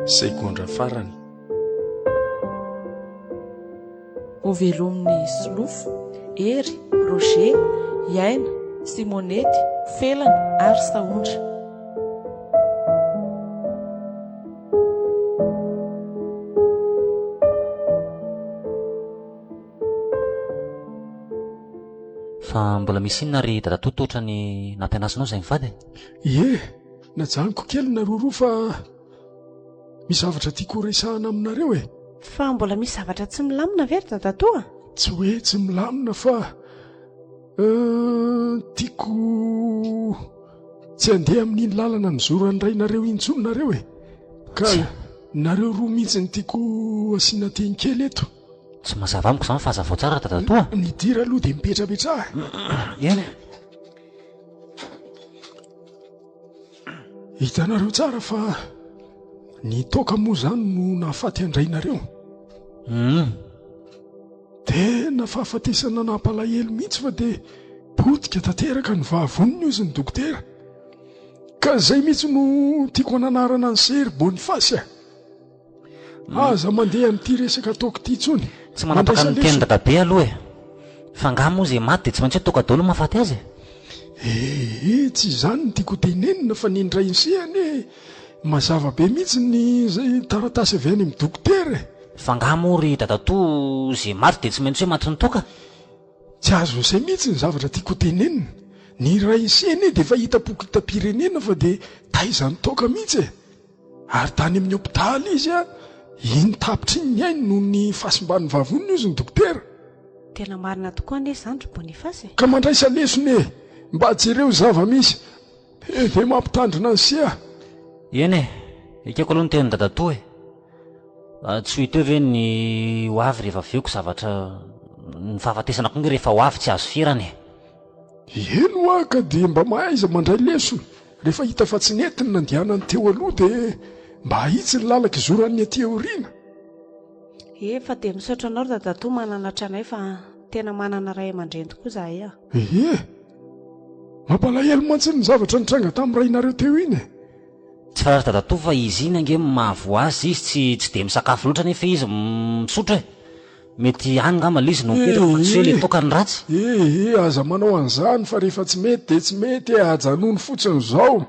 Segondra farany. Hovelomin'i Solofo, Hery, Roger, Iaina, Simonety, Felana ary Sahondra. Fa mbola misy inona ry dadatoa toa ny nampianasinao izay mivady e? Ie, najanoko kely nareo roa fa misy zavatra tiako horesahana aminareo e. Fa mbola misy zavatra tsy milamina ve ry dadatoa? Tsy hoe tsy milamina fa euh, tiako tsy handeha amin'iny lalana nizoran'ny rainareo intsony nareo e. Ka nareo roa mihitsy no tiako asiana teny kely eto. Tsy mazava amiko izany fa hazavao tsara ry dadatoa a! Midira aloha dia mipetrapetraha. Eny e. Hitanareo tsara fa ny toaka moa izany no nahafaty an-drainareo. Hum. Tena fahafatesana nampalahelo mihitsy fa dia potika tanteraka ny vavoniny hozy ny dokotera. Ka izay mihitsy no tiako hananarana an'i Sery Boniface a. Aza mandeha amin'ity resaka toaka ity intsony. Tsy manapaka ny tenin'i dadabe aloha e. Fa angaha moa izay maty dia tsy maintsy hoe toaka daholo no mahafaty azy e? Ee, tsy izany no tiako hotenenina fa ny an-dRainse anie mazava be mihitsy ny izay taratasy avy any amin'ny dokotera e. Fa angaha moa ry dadatoa izay maty dia tsy maintsy hoe matin'ny toaka? Tsy azon'izay mihitsy ny zavatra tiako hotenenina. Ny Rainse anie dia efa hitam-poko hitam-pirenena fa dia taizan'ny toaka mihitsy e. Ary tany amin'ny hopitaly izy a, iny tapitra iny ny ainy noho ny fahasimban'ny vavoniny hozy ny dokotera. Tena marina tokoa anie izany ry Boniface e! Ka mandraisa lesona e! Mba jereo ny zava-misy e! Dia mampitandrina an'i se a! Eny e! Ekeko aloha ny tenin'i dadatoa e! Tsy ho hita eo ve ny ho avy rehefa avy eo ko zavatra, ny fahafatesana koa nge rehefa ho avy tsy azo ferana e! Eny hoa ka dia mba mahaiza mandray lesona. Rehefa hita fa tsy nety ny nandehanany teo aloha dia mba ahitsy ny lalan-kizoran'ny aty aoriana. Efa dia misaotra anao ry dadatoa mananatra anay fa tena manana ray aman-dreny tokoa izahay a. Ehe! Mampalahelo mantsy ny zavatra nitranga tamin'ny rainareo teo iny e! Tsy fantatr'i dadatoa fa izy iny ange mahavoa azy izy tsy tsy dia misakafo loatra nefa izy misotro e! Mety any ngamba le izy no mipetraka fa tsy hoe le toaka no ratsy. Ee, aza manao an'izany fa rehefa tsy mety dia tsy mety e, ajanony fotsiny izao.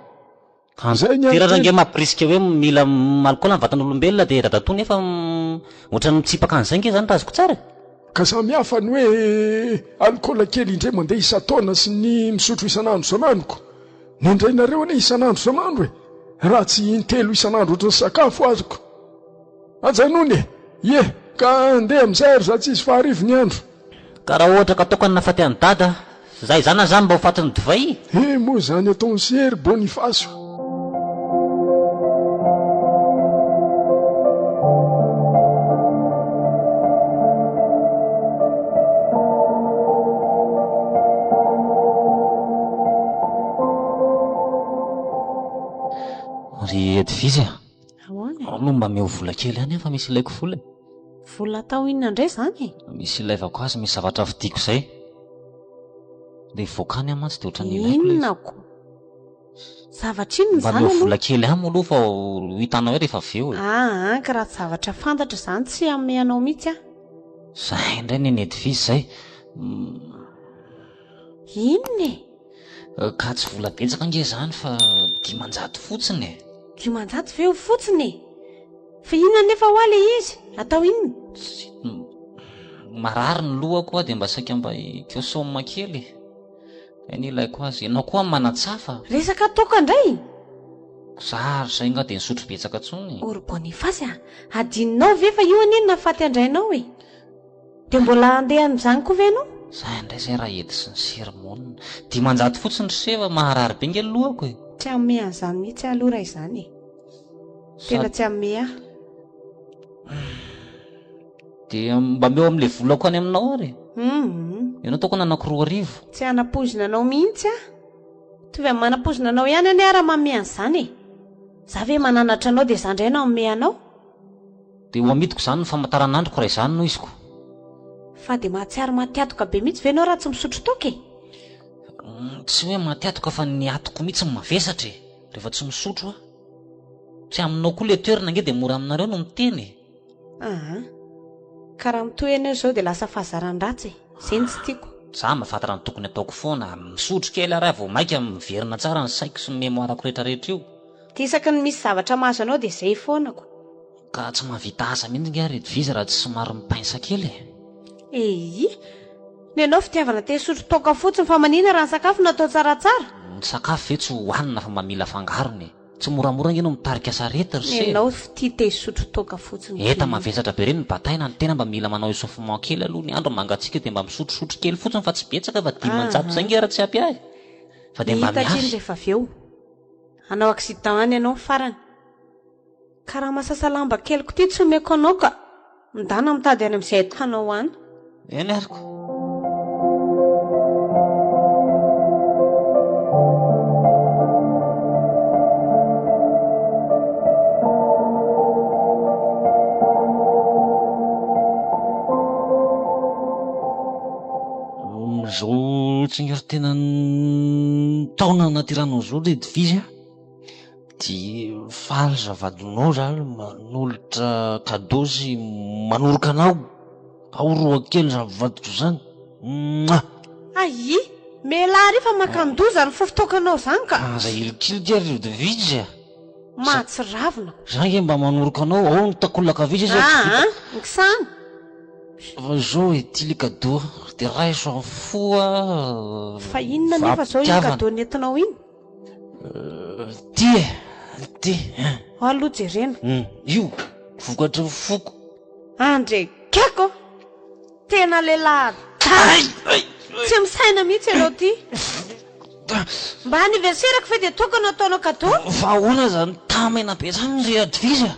Izay ny Teraka an'ny ange mampirisika hoe mila alcool ny vatan'olombelona dia dadatoa nefa ohatran'ny mitsipaka an'izay ange izany raha azoko tsara e. Ka samy hafa ny hoe alcool kely indray mandeha isan-taona sy ny misotro isan'andro isan'andro ko. Ny an-drainareo anie isan'andro isan'andro e, raha tsy intelo isan'andro ohatran'ny sakafo azoko. Ajanony e! Ie! Ka andeha amin'izay ary za tsisy faharivo ny andro. Ka raha ohatra ka tokana nafaty an'i dada, zay zana zany mba ho fatin'ny divay? He moa izany ataon'i se ry Boniface. Ry Edvise a! Ahoana e? Aloha mba omeo vola kely ihany aho fa misy ilaiko vola e. Vola atao inona indray izany e? Misy ilaivako azy, misy zavatra vidiako izay. Ilay hivoaka any aho mantsy dia ohatran'ny ilaiko ilay izy. Inona ko? Zavatra inona Mba izany omeo vola aloha? kely ihany moa aloha fa ho hitanao eo rehefa avy eo e. Aa, ka raha tsy zavatra fantatra izany tsy hanome anao mihitsy aho. Izay indray neny Edwige izay. Inona e? Ka tsy vola betsaka ange izany fa 500 fotsiny e. 500 ve io fotsiny e? Fa inona anefa hoa ilay izy? Atao inona? Tsy marary ny lohako hoa dia mba saika mba hikosôma kely e. Izay no ilaiko azy. Ianao koa manatsafa. Resaka toaka indray? Za ary izay nga dia nisotro betsaka intsony e. O ry Boniface a! Adinonao ve fa io anie no nahafaty an-drainao e? Dia mbola handeha amin'izany koa ve ianao? Za indray zay raha edy sy ny sermon. 500 fotsiny ry se fa maharary be nge ny lohako e. Tsy hanome an'izany mihitsy aho aloha raha izany e. Tena tsy hanome aho. Dia mba omeo amin'ilay volako any aminao ary e. Hum. Ianao tokony hanako 2000. Tsy hanapoizina anao mihitsy aho. Mitovy amin'ny manapoizina anao ihany anie aho raha manome an'izany e. Za ve mananatra anao dia za indray no hanome anao? Dia ho amidiko izany ny famantaranandroko raha izany no izy ko. Fa dia mahatsiaro maty atoka be mihitsy ve ianao raha tsy misotro toaka e? Tsy hoe maty atoka fa ny atoko mihitsy no mavesatra e, rehefa tsy misotro aho. Tsy aminao koa le toerana ange dia mora aminareo no miteny e. Aa. Ka raha mitohy ianao izao dia lasa fahazaran-dratsy e. Izay no tsy tiako. Za mahafantatra ny tokony ataoko foana. Misotro kely ary aho vao maika miverina tsara ny saiko sy ny mémoire-ko rehetrarehetra io. Dia isaky ny misy zavatra mahazo anao dia izay foana ko. Ka tsy mahavita asa mihitsy nga ry Edwige raha tsy somary mi-pince kely e. Eii. Ny anao fitiavana te hisotro toaka fotsiny fa manina raha ny sakafo no atao tsaratsara? Ny sakafo ve tsy hohanina fa mba mila fangarony e. Tsy moramora ange no mitarika sarety ry se e. Ny anao fitia te hisotro toaka fotsiny Eta mavesatra be ireny ny bataina, ny tena mba mila manao échauffement kely aloha ny andro mangatsiaka dia mba misotrosotro kely fotsiny fa tsy betsaka fa 500 izay nge raha tsy ampy ahy fa dia mba Hihitatra iny miafy. rehefa avy eo. Hanao accident any ianao ny farany. Karama sasa lamba keliko ty tsy omeko anao ka! Ndana mitady any amin'izay ahitanao any. Eny ary ko. Amin'izao tsingerin-tenan'ny taona nahaterahana izao ry Edwige a! Dia faly za vadinao zany manolotra cadeau sy manoroka anao, ao roa kely zany vadiko zany, mouah! Aii! Mialà ary fa makan-doza ny fofon-toakanao zany ka! Aza hilikilika ry Edwige a! Mahatsiravina. Za nge mba manoroka anao, ao ny takolaka havia sisa tsy vita. Aa! Ngisana! Fa zao ity le cadeau de raiso amin'ny fo a! Fa inona nefa zao iny cadeau nentinao iny? Ty e, ty e. Ao aloha jerena. Io, vokatry ny foko. Andrekeko! Tena lehilahy adala! Tsy misaina mihitsy ianao ty. Mba anniversaire-ko ve dia tokony hataonao cadeau? Fa ahoana zany tamena be zany ry Advisa?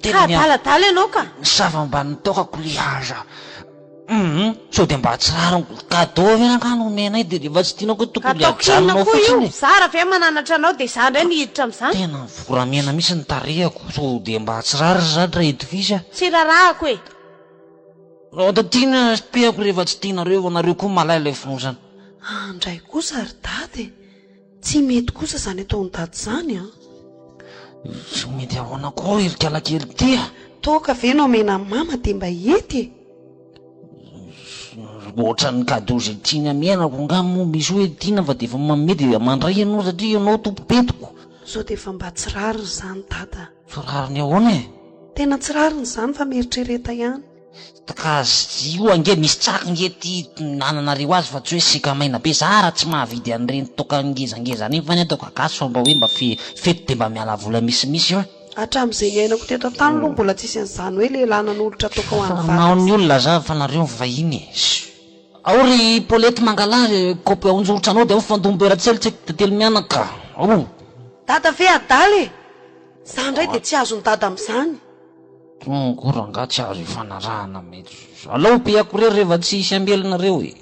Ka adaladala ianao ka. Ny sava mba nitaokako le aza. Humm sao dia mba tsy rariny ko, cadeau ve angaha no omenay dia rehefa tsy tianao koa tokony Ataoko inona ajanonao koa io? fotsiny e. Zara ve mananatra anao dia izaho indray no hiditra amin'izany? Tena volamena mihitsy ny tarehiko, sao dia mba tsy rariny izany raha Edwige a. Tsy rarahako e. Raha tiana pehako rehefa tsy tianareo fa nareo koa malay ilay fonosana. Andray kosa ry dada e! Tsy mety kosa izany ataon'i dada izany an! Tsy mety ahoana koa ry kalakely ity a! Toaka ve no omena an'i mama dia mba hety e! Ohatran'ny cadeau izay tiany amenako angaha moa misy hoe tiana fa dia efa manome dia mandray ianao satria ianao tompom-petiko. Sao dia efa mba tsy rariny izany dada a! Tsy rariny ahoana e? Tena tsy rariny izany fa mieritrereta ihany. Ka io ange misy tsaky nge ty nananareo azy fa tsy hoe seka maina be, za ra tsy mahavidy an'ireny toaka ngezangeza reny fa ny ahy toaka gasy fa mba hoe mba fe fety de mba miala vola misimisy eo. Hatramin'izay niainako teto an-tany aloha mbola tsisy an'izany hoe lehilahy nanolotra toaka ho an'ny Fa nao vadiny ny olona za fa nareo vahiny e. Ao ry Paulette mangalà kaopy aonjorotra anao de ao fandom-bera tsely telo mianaka ao. Dada ve adala e! Za ndray dia tsy azon'i dada amin'izany. Tonga koa rangaha tsy azo ifanarahana mihitsy. Alao pehako irery rehefa tsy hisy hamelona reo e.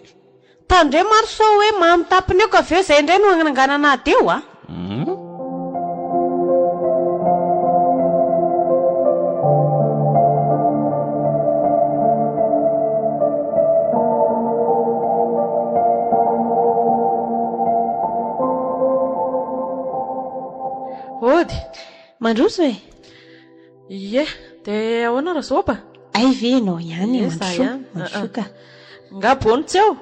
Tandremo ary sao hoe mamy tapiny eo ka avy eo izay indray no hananganana ady eo a! Ody! Mandroso e! Ie, dia ahoana Razoba? Hay ve ianao ihany e, Ie, za mandrosoa, ihany. mandrosoa ka. Nga Bony tsy ao?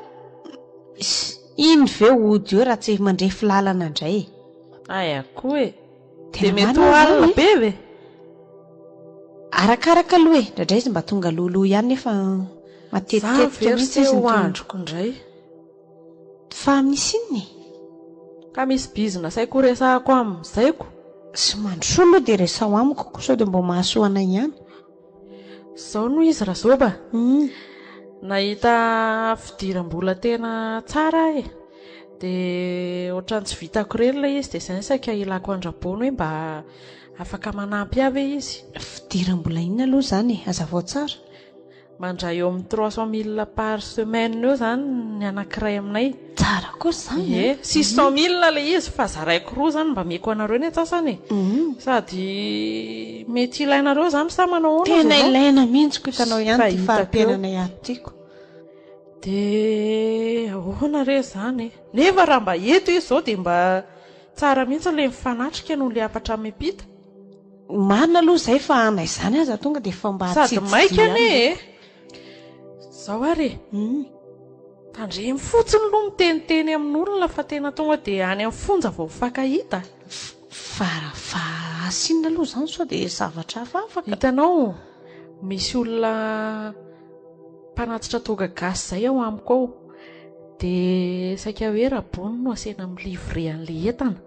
Iss, iny ve hody eo raha tsy mandrefy lalana indray e? Aia koa e. Tena Dia mety marina ho izany alina e. be ve? Arakaraka aloha e, indraindray izy mba tonga alohaloha ihany nefa Za matetitetika very mihitsy izy se no ho tonga. andriko indray. Fa misy inona e? Ka misy bizina saiko ho resahako amin'izay ko. Sy mandrosoa aloha dia resaho amiko ko sao dia mba mahasoa anay ihany. Izao no izy Razoba. Nahita fidiram-bola tena tsara aho e. Dia ohatran'ny tsy vitako irery ilay izy dia izay no saika ilako an-dRabony hoe mba afaka manampy ahy ve izy. Fidiram-bola inona aloha izany e? Hazavao tsara. Mandray eo amin'ny 300 000 par semaine eo izany ny anankiray aminay. Tsara kosa izany an! Ie, 600 000 ilay izy fa zaraiko roa izany mba ameko anareo ny antsasany e. Sady mety ilainareo izany sa manao ahoana Tena Zénon? ilaina mihitsy ko hitanao ihany Fa ity hitako eo. fari-piainanay ato ity ko. Dia ahoana re izany e? Nefa raha mba eto izy izao dia mba tsara mihitsy ilay mifanatrika noho ilay hafatra miampita. Marina aloha izay fa na izany aza tonga dia efa mba Sady tsiditsidihana maika anie aloha. e! Izao ary e! Tandremo fotsiny aloha miteniteny amin'olona fa tena tonga dia any amin'ny fonja vao mifankahita. Fa fa asa inona aloha izany sao dia zavatra hafahafa ka. Hitanao, misy olona mpanatitra toaka gasy izay ao amiko ao. Dia saika hoe Rabony no asaina mi-livrer an'ilay entana.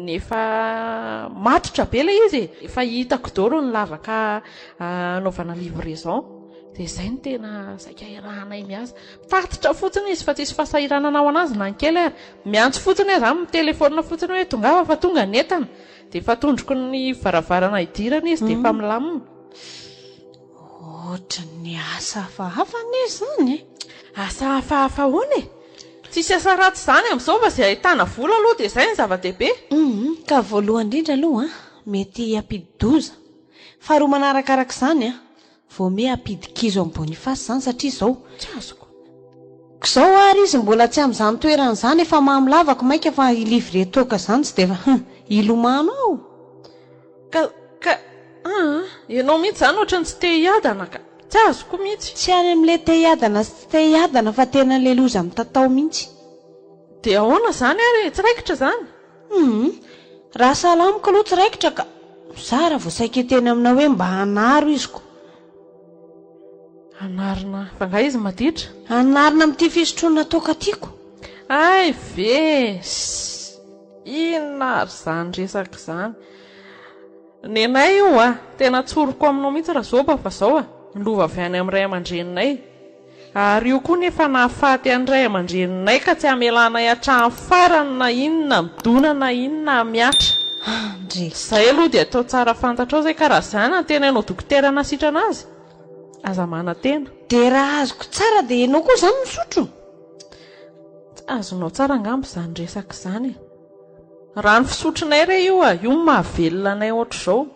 Efa matotra be ilay izy e! Efa hitako daholo ny lavaka anaovana livraison. Dia izay no tena saika iarahanay miasa. Mitatitra fotsiny izy fa tsisy fahasahiranana ho an'azy na ny kely ary. Miantso fotsiny aho izany, mitelefaonina fotsiny hoe tongava fa tonga ny entana. Dia efa tondroko ny varavarana hidirana izy dia efa milamina. Ohatran'ny asa hafahafa anie izany e! Asa hafahafa ahoana e? Tsisy asa ratsy izany amin'izao fa izay ahitana vola aloha dia izay no zava-dehibe. Humm, ka voalohany indrindra aloha an, mety hampidi-doza. Faharoa manarakaraka izany an, vao miha hampidi-kizo amin'i Boniface izany satria izao. Tsy azoko. K'izao ary izy mbola tsy amin'izany toerana izany efa mamo lavako mainka fa hi-livrer toaka izany tsy dia efa hum, hilomano ao. Ka, ka, aa, ianao mihitsy izany ohatran'ny tsy te hiadana ka. Tsy azoko mihitsy. Tsy any amin'ilay te hiadana sy tsy te hiadana fa tena ilay loza mitatao mihitsy. Dia ahoana izany ary e? Tsy raikitra izany? Humm. Raha sahala amiko aloha tsy raikitra ka. Za raha vao saika hiteny aminao hoe mba hanaro izy ko. Hanarina, fa angaha izy maditra? Hanarina amin'ity fisotroana toaka ity ko. Hay ve! Sss! Inona ary izany resaka izany? Nenay io a! Tena tsoriko aminao mihitsy Razoba fa zao a! Lova avy any amin'ny ray aman-dreninay. Ary io koa nefa nahafaty an'ny ray aman-dreninay ka tsy hamelanay hatramin'ny farany na inona midona na inona mihatra. Andry. Izay aloha dia atao tsara fantatrao izay ka raha izany antenainao dokotera hanasitrana azy? Aza manantena. Dia raha azoko tsara dia ianao koa izany misotro? Tsy azonao tsara angamba izany resaka izany e! Rano fisotronay re io a! Io no mahavelona anay ohatr'izao.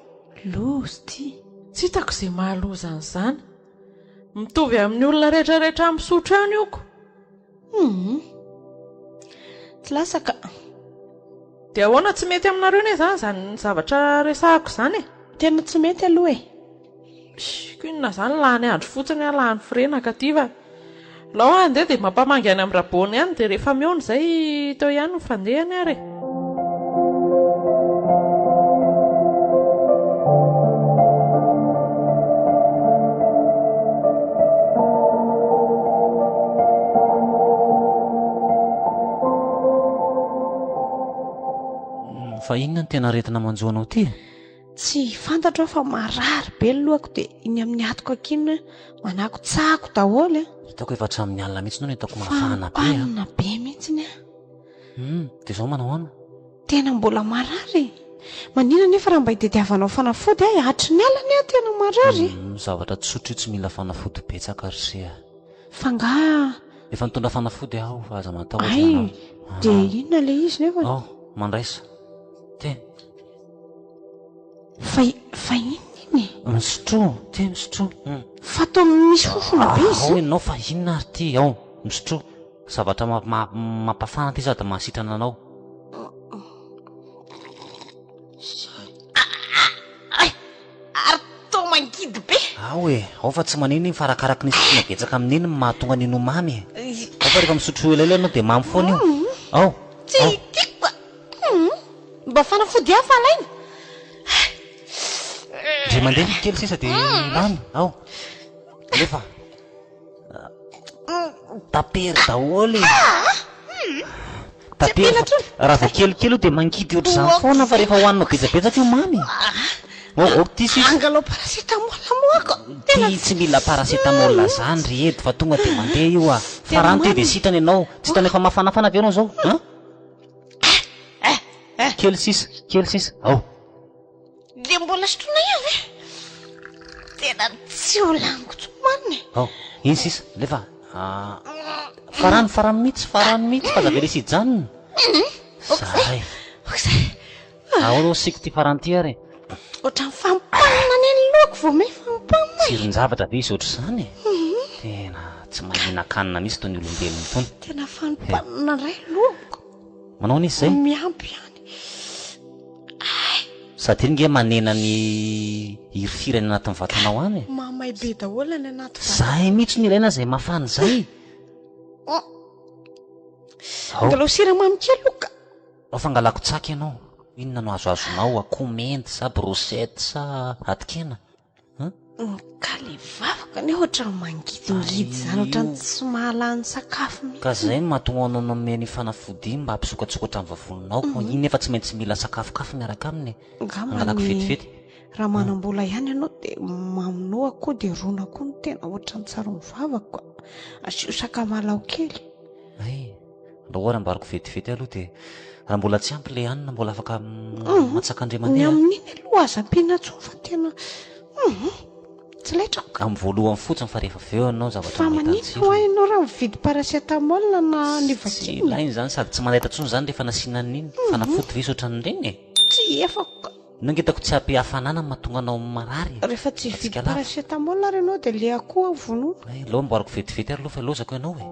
Loza ity. Tsy hitako izay mahaloza an'izany. Mitovy amin'ny olona rehetrarehetra misotro ihany io ko. Humm. Tsy lasa ka. Dia ahoana tsy mety aminareo anie izany izany zavatra resahako izany e? Tena tsy mety aloha e. Ko inona izany lany andro fotsiny aho lany frais aty fa lao aho andeha dia mampamangy any amin'ny Rabony any dia rehefa mihaona izay teo ihany ny fandehany ary e. Fa inona no tena aretina manjo anao ity e? Tsy fantatro aho fa marary be ny lohako dia iny amin'ny hatoka aky iny manakotsako daholo a. Hitako efa hatramin'ny alina mihitsy no hitako mafana be a. Fampanina be mihitsy a. Hum, dia izao manao ahoana? Tena mbola marary e. Maninona anefa raha mba itadiavanao fanafody aho e? Hatry ny alina anie aho tena marary e. Hum, zavatra tsotra io tsy mila fanafody betsaka ry se a. Fa angaha. Efa nitondra fanafody aho fa aza matahotra Hay, ianao. dia inona ilay izy nefa? Ao, mandraisa. Te. Fa, fa inona iny e? Misotroa, te misotroa. Hum. Fa toa misy fofona be izy Ao io. ianao fa inona ary ity? Ao, misotroa. Zavatra mampafana ity sady mahasitrana anao. Ay! Ary toa mangidy be. Ao e! Ao fa tsy manino iny fa arakaraky ny isotroana betsaka amin'iny no mahatonga an'iny ho mamy e! Ao fa rehefa misotro elaela ianao dia mamy foana io. Ao! Tsy tiako a! Mba fanafody hafa alaina. Indray mandeha kely sisa dia lany. Ao! Alefa. Tapery daholo e. Tapery fa raha vao kelikely io dia mangidy ohatr'izany foana fa rehefa hohanina betsabetsaka io mamy. Oh, oh, ty sisa. Angalao paracetamol moa ko. Ty tsy mila paracetamol zany ry Edo fa tonga dia mandeha io ah. Fa rano ty dia sitrana ianao. Tsy hitanao efa mafanafana ve ianao zao? An? Kely sisa, kely sisa. Ao. Dia mbola sotroina ihany ve? Tena tsy ho laniko intsony marina e. Ao, iny sisa, alefa. Farano, farano mihitsy, farano mihitsy fa aza avela hisy hijanona. Zay. Ok zay. Ahoana hoy siko ity farany ity ary e? Ohatran'ny fampanina anie ny lohako vao may fampanina e. Tsiron-javatra ve izy ohatr'izany e? Tena tsy mahay mihinan-kanina mihitsy itony olombelona itony. Tena fampanina indray ny lohako. Manao ahoana izy izay? Miampy ihany. Sady iny nge manena ny hirifiry any anatin'ny vatanao any e. Mamay be daholo any anaty vatana. Zay mihitsy no ilaina zay mafana zay. Ao. Angalao siramamy kely aloha ka. Ao fa angalako tsaky ianao. Inona no azoazonao, akoho mendy sa brochette sa atikena? An? Ka le vavako anie ohatran'ny mangidingidy izany, ohatran'ny tsy mahalany sakafo mihitsy. Ka zay no mahatonga anao nanome an'io fanafody iny mba hampisokatsokatra ny vavoninao ko, iny nefa tsy maintsy mila sakafokafo miaraka aminy e. Angamba Angalako ny vetivety. raha manam-bola ihany ianao dia mamonoa akoho dia ron'akoho no tena ohatran'ny tsaroan'ny vavako a. Asio sakamalaho kely. Hay, Raha ohatra amboariko vetivety aloha dia raha mbola tsy ampy ilay hanina mbola afaka matsaka indray Ny mandeha. amin'iny aloha aza ampiana intsony fa tena tsy laitrako ka. Amin'ny voalohany fotsiny fa rehefa avy eo ianao zavatra Fa mahita ny maninona tsirony. hoa ianao raha mividy paracétamol na Tsy Nivaquine? ilaina izany sady tsy manaitra intsony izany rehefa nasiana an'iny. Fanafody ve izy ohatran'ireny e? Tsy efako ka. Ny ange hitako tsy ampy hafanana no mahatonga anao marary e. Rehefa tsy hividy Antsika lava. paracétamol ary ianao dia le akoho aho vonoina. Hay, aleo amboariko vetivety ary aloha fa lozako ianao e.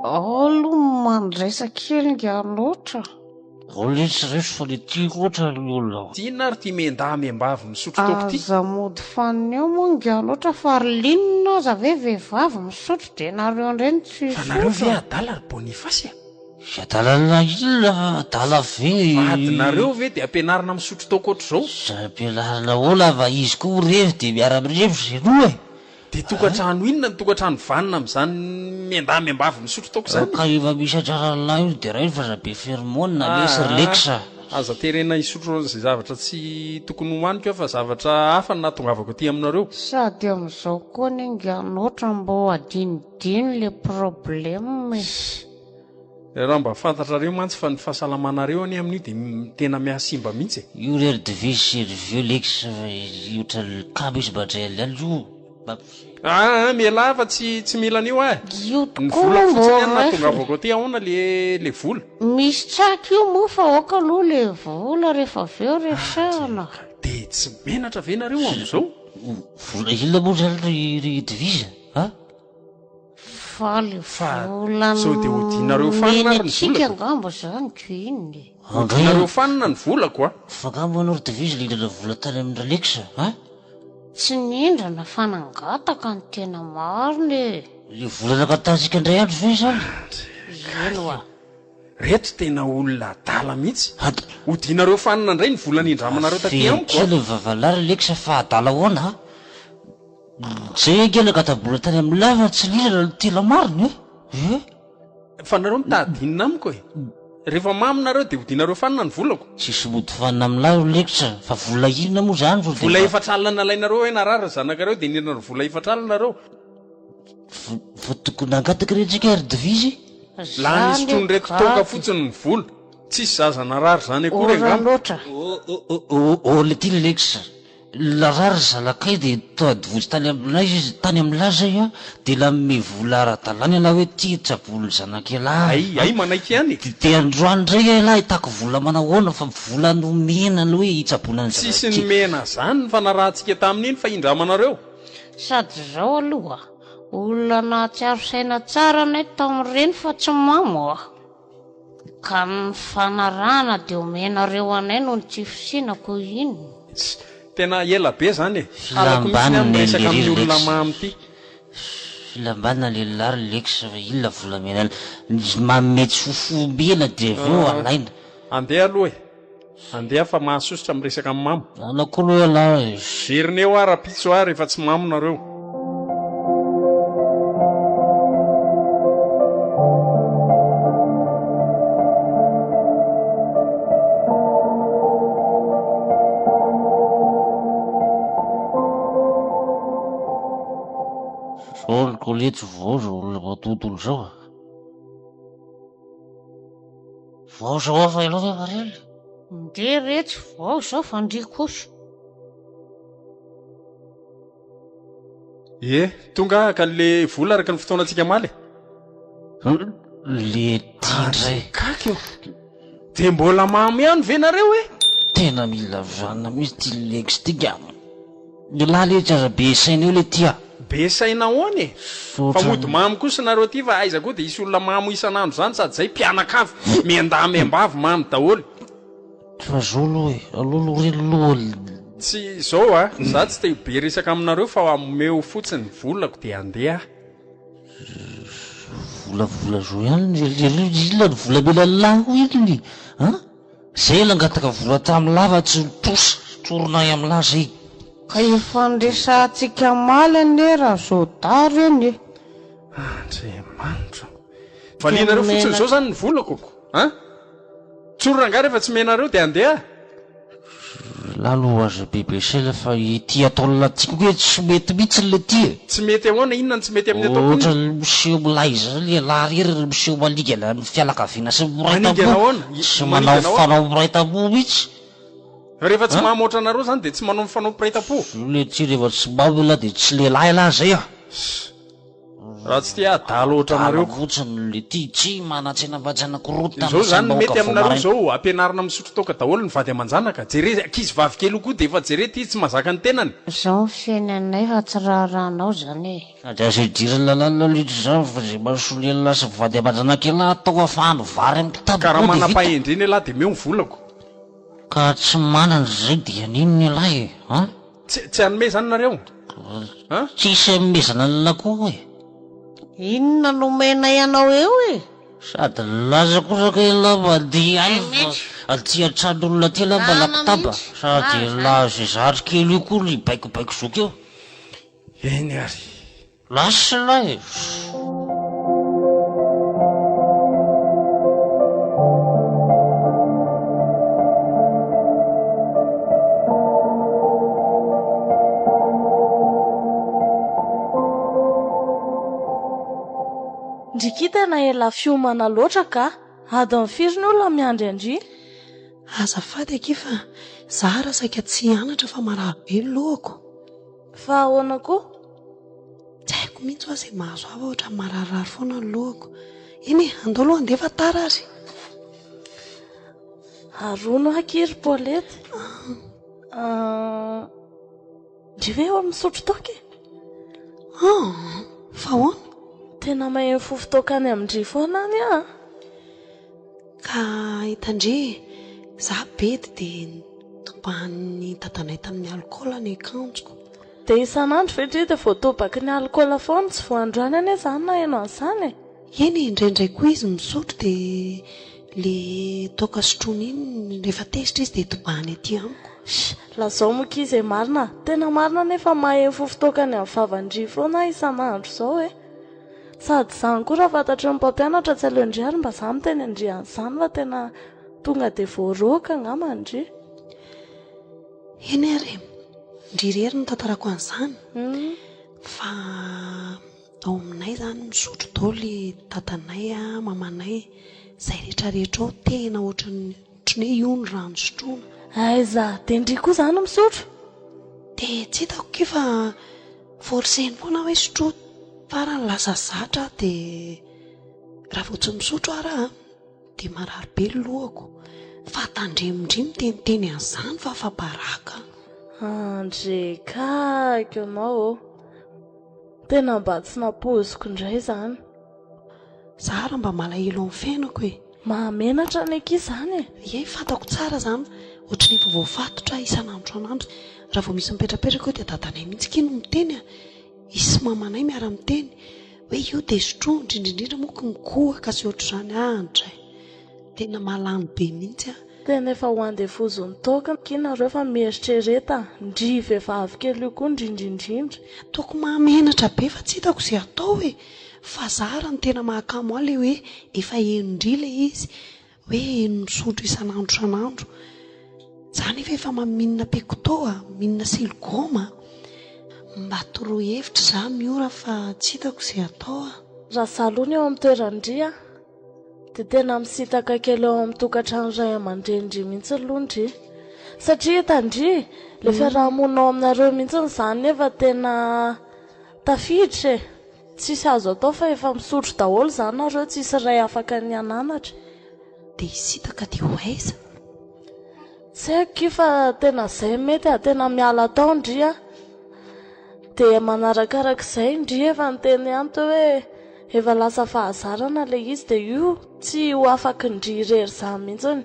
Ao aloha mandraisa kely nga loatra. Ao letsy resy fa le tiako ohatra ny olona. Ty inona ary ty miandahy miambavy misotro toaka ty? Aza mody fanina eo moa ingahy loatra fa ry Lynn aza ve vehivavy misotro dia nareo indray no tsy Fa nareo hisotro ve a! adala ry Boniface a? Tsy adalana inona adala ve? Vadinareo ve dia ampianarina misotro toaka ohatr'izao? Tsy ampianarina ahoana fa izy koa mirevy dia miara-mirevy zay roa e! Dia tokantrano inona no tokantrano vanona amin'izany miandahy miambavy misotro toaka izany? Ka efa misy hatraran'lahy io dia raino fa aza be pheromone lesy ry Lex a! Aza terena hisotro an'izay zavatra tsy tokony hohaniko aho fa zavatra hafa no nahatongavako aty aminareo. Sady amin'izao koa anie nganotra mbô adinodino le problème e. Raha mba fantatrareo mantsy fa ny fahasalamanareo anie amin'io dia tena mihasimba mihitsy e. Io re ry devise sy ry vieux lex ohatran'ny kamo izy mba dray alina io mba. Aa mialà fa tsy tsy mila an'io aho e. Io Ny tokoa volako moa mbô fotsiny ihany ref e. nahatongavako aty ahoana le le vola. Misy tsaky io moa fa aoka aloha le vola rehefa avy eo resahana. Dia tsy menatra ve nareo amin'izao? Vola inona moa zany ry ry devise a? Faly Fa vola sao dia hodianareo fanina nomeny ary ny antsika volako e? angamba zany ko inona e? Hodianareo fanina ny volako a! Fa angamba ianao ry Devise nindrana vola tany amin'i Ralex a? Tsy nindrana fa nangataka ny tena marina e! Le vola nangatahantsika indray andro ve izany? Eny oa. Reto tena olona adala mihitsy. Ad. Hodianareo fanina indray ny vola nindramanareo taty Afeno amiko a! kely ny vavalahy Ralex fa adala ahoana a? Zay ange nangata-bola tany amin'ny lava tsy nirana no tena marina e! Eh! Fa nareo mitady inona amiko e? Rehefa mamy nareo dia hodianareo fanina ny volako. Tsisy mody fanina amin'lahy ry Lex fa vola inona moa zany ro dia Vola mba. efatr'alina nalainareo hoe narary ny zanakareo dia nirana vola efatr'alina nareo. Fa tokony nangataka re tsika ry Devizy? Lany Zany hisotroan'ireto toaka gaga. fotsiny ny vola. Tsisy zaza narary zany akory Ora angamba. loatra. Oh oh oh oh le ty Lex. Narary ry zanakay dia nitady vonjy tany aminay izy, tany amin'lah zay an, dia nanome vola ara-dalàna ialahy hoe ty tsaboin'ny zanak'ialahy Hay, an, hay manaiky ihany e. dia androany indray ialahy hitaky vola manahoana fa vola nomena ny hoe hitsaboana ny Tsisy zanak'i. nomena zany ny fanarahantsika tamin'iny fa indramanareo. Sady zao aloha, olona nahatsiaro saina tsara anay tamin'ireny fa tsy mamo a. Ka ny fanarahana dia omenareo anay noho ny tsy fisiana ko inona? Tss, tena ela be zany e! Halako mihitsy ny aho Filam-banona miresaka lery amin'ny ry olona Lex. mamy ty. Filam-banona lehilahy ry Lex fa inona volamena manome tsy ho mena dia avy eo alaina. Andeha aloha e! Andeha fa mahasosotra miresaka amin'ny mamo. Zana koa aloha ialahy e. Verina eo aho rapitso aho rehefa tsy mamo nareo. Zao ry koletsy vao zao olona matontolo zao a. Vao zao aho fa ianao ve Marel? Ndeha retsy vao zao fa ndry kosa. Ie, tonga aho haka an'le vola araka ny fotoanantsika omaly e. Le ty ndray. Kaky ô! Dia mbola mamo ihany ve nareo e? Tena mila vanona mihitsy ity Lex ity ka. Elah letsy aza be saina eo le ty a. Be saina ahoana e? Fa mody mamo kosa nareo aty fa aiza koa dia hisy olona mamo isan'andro izany sady zay mpianakavy miandahy miambavy mamo daholo. Fa zao aloha e, aleo aloha re aloha. Tsy zao a, za tsy te ho be resaka aminareo fa omeo fotsiny ny volako dia andeha aho. Volavola zao ihany inona ny vola mila lahy koa inona e? An? Zay nangataka vola tamin'lah fa tsy nitrosa, tsorinay amin'lah zay. Ka efa niresahantsika omaly anie Razoda reny e! Andriamanitra o! Valianareo fotsiny zao zany ny volako an? Tsory rangahy rehefa tsy menareo dia andeha. Lalo aza be be saina fa ity ataon'lah ty koa nge tsy mety mihitsy le ty e! Tsy mety ahoana? Inona no tsy mety amin'ny ataoko inona? Ohatran'ny miseho milay zany ialahy rery ry miseho maningana ny fianakaviana sy ny mpiray Maningana tampo ahoana? tsy manao Maningana ahoana? fanao miray tampo mihitsy. Rehefa tsy An? mamo ohatranareo zany dia tsy manao ny fanao mpiray tampo? Zo le ty rehefa tsy mamo ialahy dia tsy lehilahy ialahy zay a! Raha tsy tia adala ohatranareo Adala fotsiny le ty, tsy manan-tsaina mba tsy hanakorontana Izao zany ny mety saim-bahoaka vao aminareo maraina. izao, ampianarina misotro toaka daholo ny vady aman-janaka, jere ankizy vavy kely io koa dia efa jere ty tsy mahazaka ny tenany. Izao ny fiainanay fa tsy raharahanao izany e. Sady aza idirana lalina letsy izany fa izay mahasolo elah sy vady aman-janak'elah atao afahany vary amin'ny kitapo Ka raha koa dia vita. manam-pahendrena elah dia meo ny volako. Ka tsy manana izay dia n'inona elah e an? Tsy tsy hanome izany nareo an? Tsisy hanomezana ny lakoho e! Inona no omenay anao eo e? Sady nilaza kosa kay elah mandeha any fa aty an-tran'olona aty elah mba lakotaba sady elah zay zandry kely io koa no hibaikobaiko zoky eo. Eny ary. Lasa elah e! Ndry ki tena ela fiomana loatra ka! Adiny firy ny olona miandry an-dry? Azafady akia fa za ara saika tsy hianatra fa marary be ny lohako. Fa ahoana koa? Tsy haiko mihitsy hoa izay mahazo ahy fa ohatran'ny mararirary foana ny lohako. Eny e, andao aloha handeha fa tara ary. Arono akia ry Paulette. Ah. Ndry ve eo misotro toaka e? Ah, fa ahoana? Tena maheno fofon-toaka any amin-dry foana any aho. Ka hitan-dry, za bedy dia notobahan'ny dadanay tamin'ny alikaola ny akanjoko. Dia isan'andro ve dry dia voatobaky ny alikaola foana? Tsy vao androany anie za no naheno an'izany e! Eny e, indraindray koa izy misotro dia le toaka sotroiny iny rehefa tezitra izy dia tobahany aty amiko. Sh! Lazao moa akia izay marina a! Tena marina anie fa maheno fofon-toaka any amin'ny vavan-dry foana aho isan'andro izao e! Sady izany koa raha fantatry ny mpampianatra tsy aleon-dry ary mba za miteny an-dry an'izany fa tena tonga dia voaroaka angamba ndry. Eny ary e! Ndry irery no tantarako an'izany fa ao aminay izany misotro daholo i dadanay a, mamanay, izay rehetra rehetra ao tena ohatran'ny ohatran'ny hoe io ny rano sotroina. Aiza! Dia ndry koa izany misotro? Dia tsy hitako akia fa forcer-ny foana aho hoe sotroy, farany lasa zatra aho dia raha vao tsy misotro ary aho an! Dia marary be ny lohako. Fa tandremo ndry miteniteny an'izany fa afa-baraka. Andre gaga ianao ô. Tena mba tsy nampoiziko indray izany. Za ary mba malahelo amin'ny fiainako e. Mahamenatra ny ankizy izany e. Ie, fantako tsara izany. Ohatran'ny efa voafatotra aho isan'andro isan'andro. Raha vao misy mipetrapetraka eo dia dadanay mihitsy akia no miteny a. Izy sy mamanay miara-miteny. Hoe io dia sotroa, indrindra indrindra moa ko mikohaka sy ohatr'izany, andray! Tena mahalany be mihitsy an! Tena efa ho andevozon'ny toaka akia nareo fa mieritrereta ndry vehivavy kely io koa ndrindra indrindra. Toaka mahamenatra be fa tsy hitako izay atao e! Fa zara no tena mahakamo ahy ilay hoe efa henon-dry ilay izy, Hoe heno misotro isan'andro isan'andro. Za nefa efa maminina pecto a, mihinana silgoma a. Mba toroy hevitra za Miora fa tsy hitako izay atao a. Raha za aloha ny eo amin'ny toeran-dry a, dia tena misintaka kely eo amin'ny tokantrano ray aman-drenin-dry mihitsy aloha ndry. Satria hitan-dry, ilay fiaraha-monina ao aminareo mihitsy izany nefa tena tafiditra e. Tsisy azo atao fa efa misotro daholo izany nareo tsisy iray afaka ny hananatra. Dia hisintaka dia ho aiza? Tsy haiko ki fa tena zay mety a, tena miala tao ndry a. Dia manarakarak'izay ndry efa niteny ihany teo hoe efa lasa fahazarana ilay izy dia io tsy ho afaky ndry irery izany mihitsiny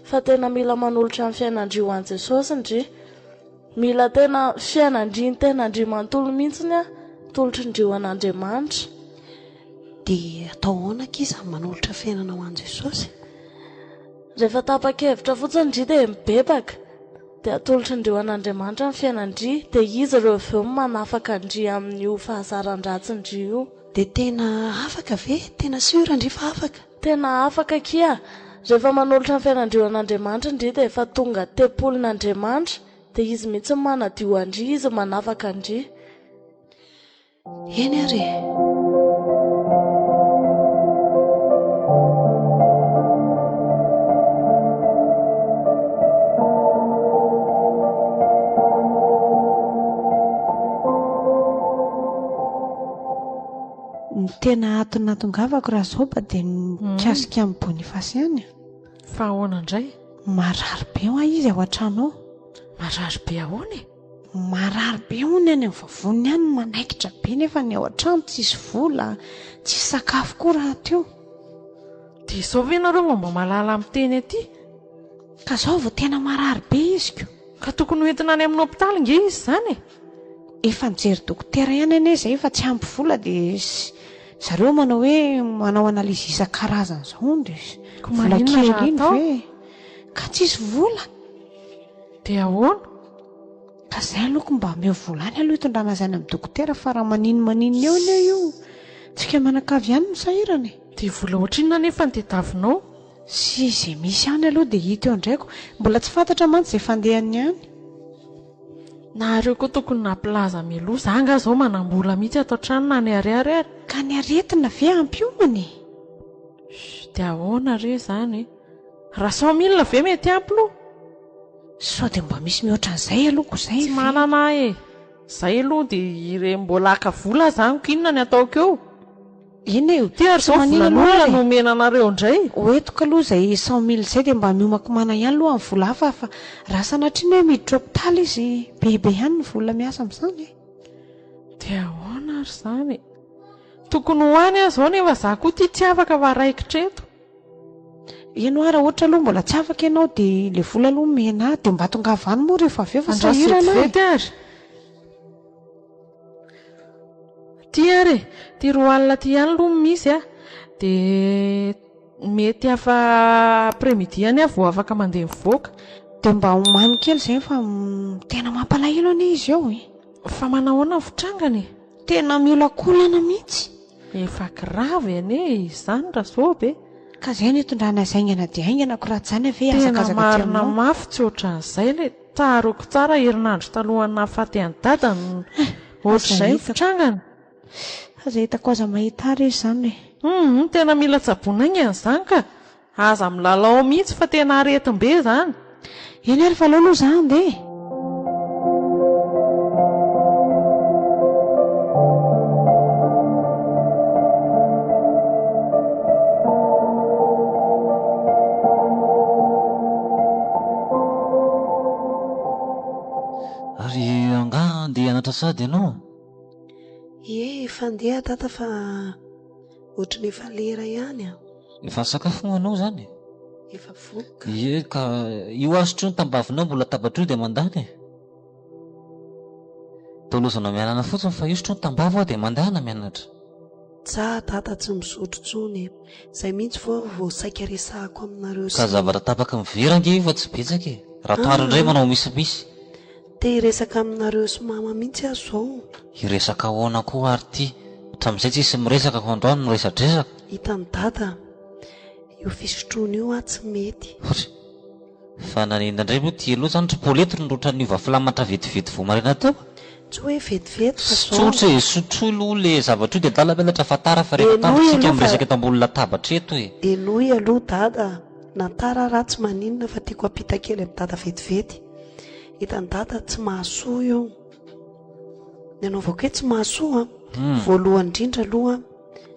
fa tena mila manolotra ny fiainan-dry ho an'i Jesosy ndry. Mila tena fiainan-dry ny tenan-dry manontolo mihitsiny a, tolotry ndry ho an'Andriamanitra. Dia atao ahoana akia izany manolotra fiainana ho an'i Jesosy? Rehefa tapa-kevitra fotsiny ndry dia mibebaka, dia atolotry ndry ho an'Andriamanitra ny fiainan-dry, dia Izy ireo avy eo no manafaka an-dry amin'io fahazaran-dratsin-dry io. Dia tena afaka ve? Tena sûr ndry fa afaka? Tena afaka akia! Rehefa manolotra ny fiainan-dry ho an'Andriamanitra ndry dia efa tonga tempolin'Andriamanitra, dia Izy mihitsy no manadio an-dry, Izy no manafaka an-dry. Eny ary e! Ny tena antony nahatongavako Razoba dia ny mikasika amin'i Boniface ihany. Fa ahoana indray? Marary be hoa izy ao an-trano ao. Marary be ahoana e? Marary be hono any amin'ny vavoniny any manaikitra be nefa ny ao an-trano tsisy vola, tsisy sakafo koa rahateo. Dia izao ve nareo vao mba mahalala miteny aty? Ka zao vao tena marary be izy ko. Ka tokony ho entina any amin'ny hopitaly nge izy izany e! Efa nijery dokotera ihany anie izay fa tsy ampy vola dia zareo manao hoe manao analyse isan-karazany izao hono dia vola kely iny ve? Ka tsisy vola. Dia ahoana? Ka zay aloha ko mba ameo vola any aloha hitondrana azy any amin'ny dokotera fa raha maninomaninona eo anie io tsika mianakavy ihany no sahirana e. Dia vola ohatrinona anefa no tediavinao? Sy izay misy any aloha dia hita eo indray ko. Mbola tsy fantatra mantsy izay fandehany any. Nareo koa tokony nampilaza mialoha, za nga zao manambola mihitsy ato an-trano na ny ariary ary. Ka ny aretina ve hampiomana e? Shh, dia ahoana re izany e? Raha 100 mille ve mety ampy loha? Sao dia mba misy mihoatra an'izay aloha ko zay Tsy ve? manana aho e! Zay aloha dia ireny mbola haka vola zany ko inona ny ataoko eo? Eny e, Ty ary tsy zao manina aloha volan'olona ary no e. omena anareo indray. Ho entiko aloha izay 100 mille izay dia mba miomankomana ihany aloha amin'ny vola hafa fa raha sanatria ny hoe miditra hopitaly izy be be ihany ny vola miasa amin'izany e. Dia ahoana ary izany e? Tokony ho any aho izao nefa za koa ity tsy afaka fa raikitra eto. Eny hoa raha ohatra aloha mbola tsy afaka ianao dia ilay vola aloha omena ahy dia mba tongava any moa rehefa avy eo fa Andraso sahirana aho e. vetivety ary. Ty ary e, ty 20 ty ihany aloha no misy a, dia mety afa après midi any aho vao afaka mandeha mivoaka. Dia mba omano kely izay fa tena mampalahelo anie izy eo e. Fa manahoana ny fitrangany e? Tena miolakolana mihitsy. Efa grave anie izany Rasoby e! Ka izay no itondrana azy haingana dia haingana ko raha tsy izany ve Tena hihazakazaka aty marina aminao. mafy tsy ohatran'izay ilay tsaroako tsara herinandro talohan'ny nahafaty an'i Dada no ohatr'izay ny fitrangany. Aza hitako aza mahita ahy re izany e. Humm tena mila tsaboina haingana izany ka! Aza milalao mihitsy fa tena aretim-be izany. Eny ary fa aleo aloha za handeha e. Ary angaha handeha hianatra sahady ianao? Ie, efa handeha dada fa ohatry ny efa lera ihany an. Efa nisakafo moa ianao izany e? Efa voky. Ie, ka io azo sotroy ny tambavinao mbola latabatra io dia mandany e. Tolozana mialana fotsiny fa io sotroy ny tambavy hoa dia mandana mianatra. Tsa dada tsy misotro intsony e. Izay mihitsy vao vao saika resahako aminareo Ka sy. zavatra tapaky ny vera ange io fa tsy betsaka e. Raha atoandro indray manao misimisy. Te hiresaka aminareo sy mama mihitsy aho izao. Hiresaka ahoana koa ary ity? Hatramin'izay tsisy miresaka fa androany miresadresaka. Hitan'i dada, io fisotroana io aho tsy mety. Ory. Fa naninona indray moa ity aloha izany ry Paulette no ohatran'ny niova filamatra vetivety vao maraina teo? Tsy hoe vetivety fa izao. Tsotra e, sotroy aloha ilay zavatra io dia adala mianatra fa tara fa rehefa Henoy tandro tsika aloha fa. miresaka eto ambony latabatra eto e. Henoy aloha dada, na tara raha tsy maninona fa tiako hampita kely amin'i dada vetivety. Hitan'i dada tsy mahasoa io. Ny anaovako hoe tsy mahasoa an, voalohany indrindra aloha ny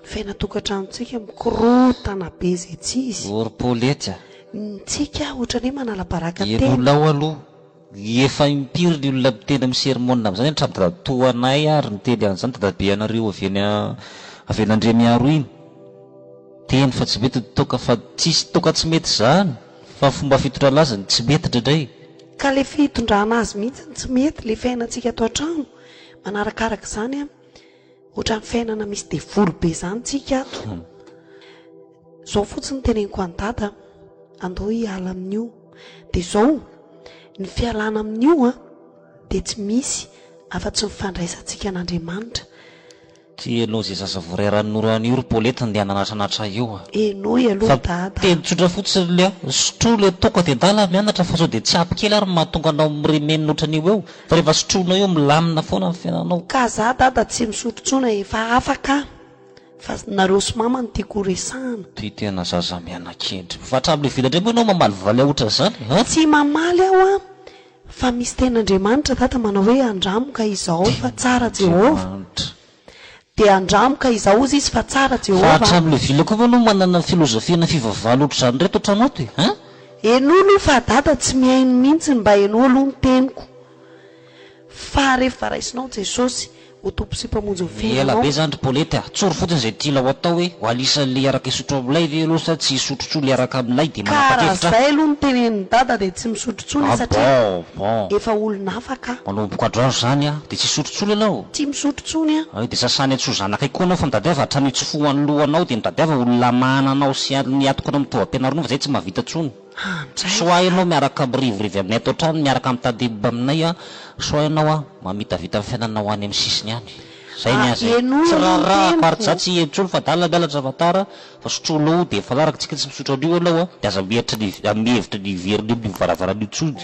fiainan-tokantranontsika mikorontana be izay tsy izy. Ô ry Paulette a! Ntsika ohatran'ny hoe manala baraka tena. Henoina ao aloha. Efa impiry ny olona miteny mi-sermona amin'izany hatramin'ny dadatoanay ary niteny an'izany dadabe anareo avy eny avy eny Andriamiaro iny. Teny fa tsy mety ny toaka fa tsisy toaka tsy mety izany fa fomba fitondrana azy no tsy mety indraindray. Ka le fitondrana azy mihitsy no tsy mety, le fiainantsika ato an-trano manarakaraka izany an, ohatran'ny fiainana misy devoly be izany tsika ato. Zao fotsiny teneniko an'i dada, andao hiala amin'io. Dia zao, ny fialana amin'io an, dia tsy misy afa-tsy ny fandraisantsika an'Andriamanitra. Ty enao ze zaza voaray ranonorana io ry Paulette ndeha hananatranatra eo a! Henoy aloha Fa dada. teny tsotra fotsiny le a, sotroa le toaka de ndala mianatra fa sao de tsy ampy kely ary ny mahatonga anao miremenina otran'io eo, fa rehefa sotroinao io milamina foana ny fiainanao. Ka za dada tsy misotro tsony e, efa afaka aho, fa nareo sy mama no tiako ho resahana. Ty tena zaza mianakendry. Fa hatramin'le vila ndray moa enao mamalivaly ahy otran'izany an? Tsy mamaly aho an! Fa misy tenin'Andriamanitra dada manao hoe andramo ka izao fa tsara Jehovah. Dia andramo ka izao hozy izy fa tsara Fa Jehovah an. hatramin'ilay villa koa ve ianao manana filozofia na fivavahana ohatr'izany ireto hatrano ato e? Hein? Henoy aloha fa dada tsy mihaino mihitsy mba henoy aloha ny teniko. Fa rehefa raisinao Jesosy ho Tompo sy Mpamonjy ny Ela fiainanao. be zany ry Paulette a! Tsory fotsiny izay tianao atao hoe ho anisan'le hiaraka hisotro amin'ilay ve ianao sa tsy hisotro intsony hiaraka amin'ilay dia Ka raha manapa-kevitra zay aloha no tenenin'i Dada dia tsy misotro intsony Ah satria bon, bon. efa olona afaka aho. Manomboka androany izany a! Dia tsy hisotro intsony ianao? Tsy misotro intsony aho. Ay dia sasany antsoy zanakay koa anao fa mitadiava hatramin'ny hitsofohan'ny lohanao dia mitadiava olona hamahana anao sy ny atokanao mitovy ampianarinao fa zay tsy mahavita intsony. Handray Soit za. ianao miaraka mirivorivo aminay ato an-trano, miaraka mitandemba aminay an, soit ianao an mamitavita ny fiainanao any amin'ny sisiny any. Zay ny Ah, ahy zay. henoy Tsy aloha ny raharahako ary za teniko. tsy hiheno intsony fa adala miala ny zava-tara fa sotroa lou dia mifanaraka tsika tsy misotro an'io ianao an, dia aza mihevitra ny mihevitra ny hiverina eo amin'io varavarana io intsony.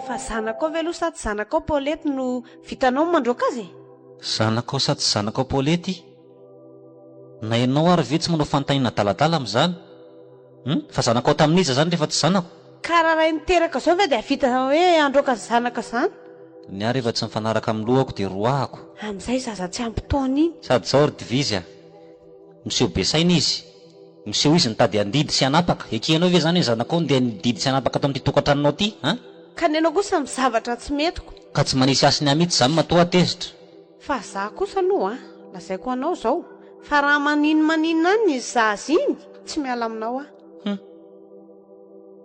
Fa zanakao ve aloha sa tsy zanakao Paulette no vitanao ny mandroaka azy e? Zanakao sa tsy zanakao Paulette? Na ianao ary ve tsy manao fanontaniana adaladala amin'izany? Hum? Fa zanakao tamin'iza zany rehefa tsy zanako? Ka raha ray niteraka zao ve dia vita hoe handroaka zanaka zany? Ny ahy rehefa tsy mifanaraka amin'ny lohako dia roahako. Amin'izay zaza tsy ampy taona iny. Sady zao ry Dvizy a! Miseho be saina izy. Miseho izy nitady handidy sy hanapaka. Ekenao ve zany hoe zanakao ndeha nididy sy hanapaka ato amin'ity tokantranonao ity an? Ka ny anao kosa amin'ny zavatra tsy metiko. Ka tsy manisy hasiny ahy mihitsy zany matoa aho tezitra. Fa za kosa aloha an, lazaiko anao zao, fa raha maninn maninona any iny zaza iny, tsy miala aminao aho. Hum.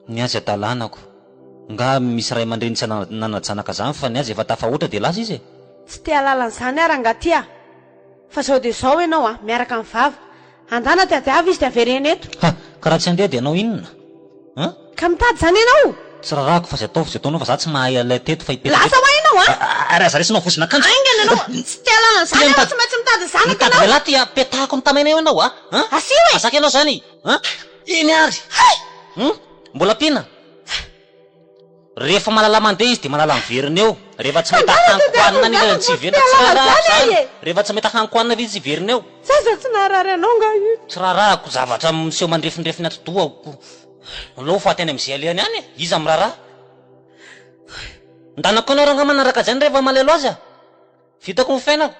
Ny azy adalanako. Nga misy ray aman-dreny tsy nana-janaka zany fa ny azy efa tafahoatra dia lasa izy e. Tsy te hahalala an'izany aho rangaha ty a! Fa zao dia zao ianao an, miaraka amin'ny vava. Andana tadiavo izy dia avereno eto. Ha! Ka raha tsy handeha dia hanao inona? An? Ka mitady izany ianao? Tsy rarahako fa izay ataovy izay ataonao fa za tsy mahay an'ilay teto fa hipetraka Lasa eto. hoa ianao an! Ary aza raisinao vozon'akanjo. Haingana ianao! Tsy te hahalala an'izany aho fa tsy maintsy mitady ny zanako Mitady ianao. lehilahy ty a! Petahako amin'ny tamaina eo ianao a! An? Asio e! Azaka ianao izany! An? Eny ary! Hay! Hum? Mbola ampiana? Rehefa mahalala mandeha izy dia mahalala miverina eo. Rehefa tsy mahita Andana tadiavo hankohanina ny anefa izy tsy zanako hiverina. tsy Tsy te hahalala raharahako an'izany izany. e! Rehefa tsy mahita hankohanina ve izy tsy hiverina eo? Zaza tsy naharary anao nga io? Tsy raharahako zavatra miseho mandrefindrafy ny atidohako. Aleo ho faty any amin'izay alehany any e! Iza miraharaha? Ndanako anao rangahy manaraka izany rehefa malahelo azy a! Vitako ny fiainako.